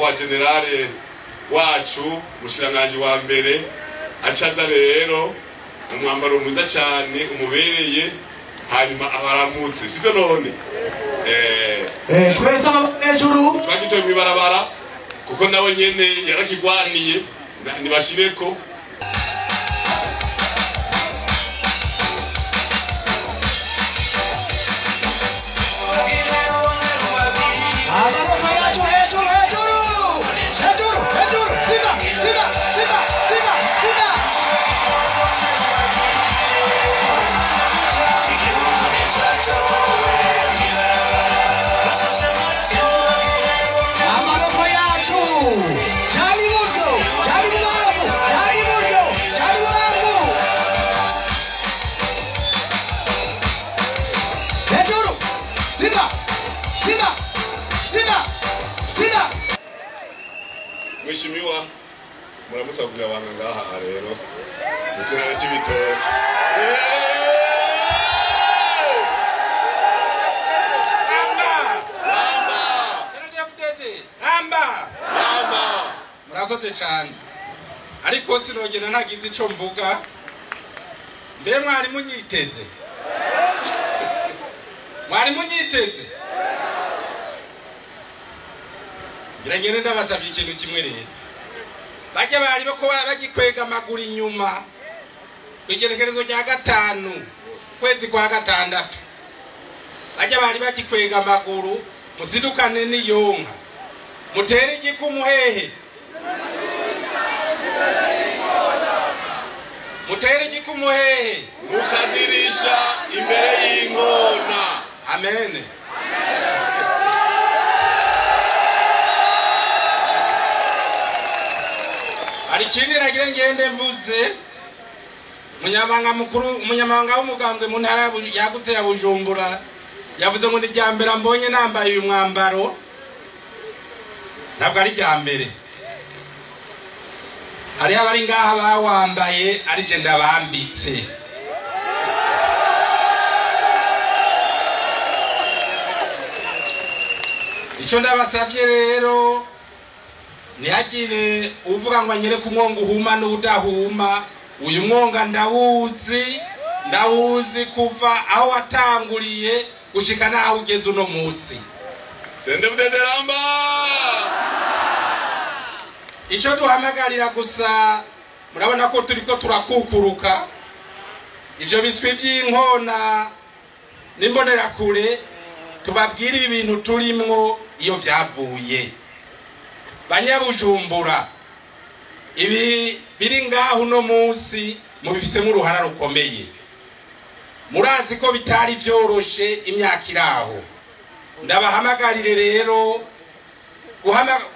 Nyakubahwa generale wacu mushiranganje wa mbere acaza rero mu mwambaro mwiza cyane umubereye, hanyuma abaramutse, sivyo none? Twese hejuru twagitoye mwibarabara kuko nawe nyene yarakigwaniye, nibashireko. Mheshimiwa muramutse kugabana ngaha rero mu cy'ibitoki. Ramba! Ramba! Ramba! Murakoze cyane. Ariko sinogena ntagize ico mvuga. Mbe mwari munyiteze? Mwari munyiteze? Ngirangene ndabasabye ikintu kimwe rero. Bajya bari bako bagikwega amaguru inyuma kwigerekerezo rya 5 kwezi kwa 6. Bajya bari bagikwega amaguru musidukane n'iyonka. Mutere igikumu hehe? Mutere igikumu hehe? Mukadirisha imbere y'inkona. Amen. Arikindi nagira ngende mvuze munyamabanga mukuru, umunyamabanga w'umugambwe mu ntara yagutse ya Bujumbura yavuze ngo ni ryambere mbonye nambaye uyu mwambaro. Ntabwo ari ryambere, hari abari ngaha bawambaye ari je ndabambitse. Ico ndabasavye rero ntihagire uvuga ngo anyere ku mwonga uhuma n'udahuma. Uyu mwonga ndawuzi, ndawuzi kuva aho watanguriye gushika naho ugeze uno munsi. CNDD-FDD ramba! Ico duhamagarira gusa, murabona ko turiko turakukuruka ivyo biswi vy'inkona n'imbonerakure, tubabwire ibi bintu turimwo iyo vyavuye. Banyabujumbura, ibi biri ngaho uno munsi mubifisemo uruhara rukomeye. Murazi ko bitari vyoroshe imyaka iraho. Ndabahamagarire rero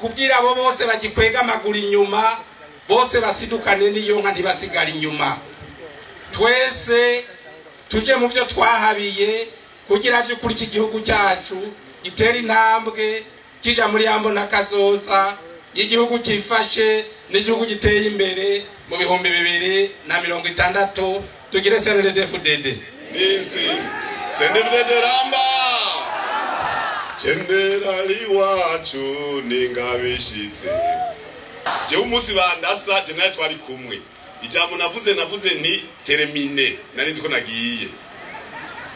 kubwira abo bose bagikwega amaguru inyuma, bose basidukane n'iyo nka ntibasigara inyuma. Twese tuje mu vyo twahabiye kugira vy'ukuri iki gihugu cyacu gitere intambwe kija muri yambo na kazoza, igihugu cyifashe n'igihugu giteye imbere mu 2060 tugire CNDD-FDD. Ninsi CNDD-FDD ramba! Generali wacu ningabishitse. Jewe umunsi bandasa generali twari kumwe. Ijambo navuze ni termine, nari nzi ko nagiye.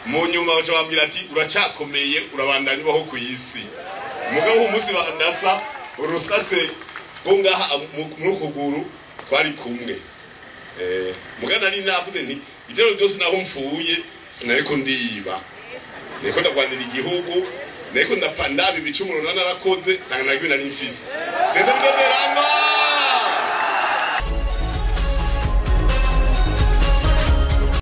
Mu nyuma baca bambwira ati uracakomeye urabandanya ubaho ku isi. Mugabo umunsi bandasa urusase ko ngaha mu kuguru twari kumwe. Mugana nari navuze nti ivyo byose naho mfuye sinariko ndiba. Niko ndagwanira igihugu, niko ndapanda ibicumuro narakoze sanga nagwe nari mfise. CNDD-FDD ramba!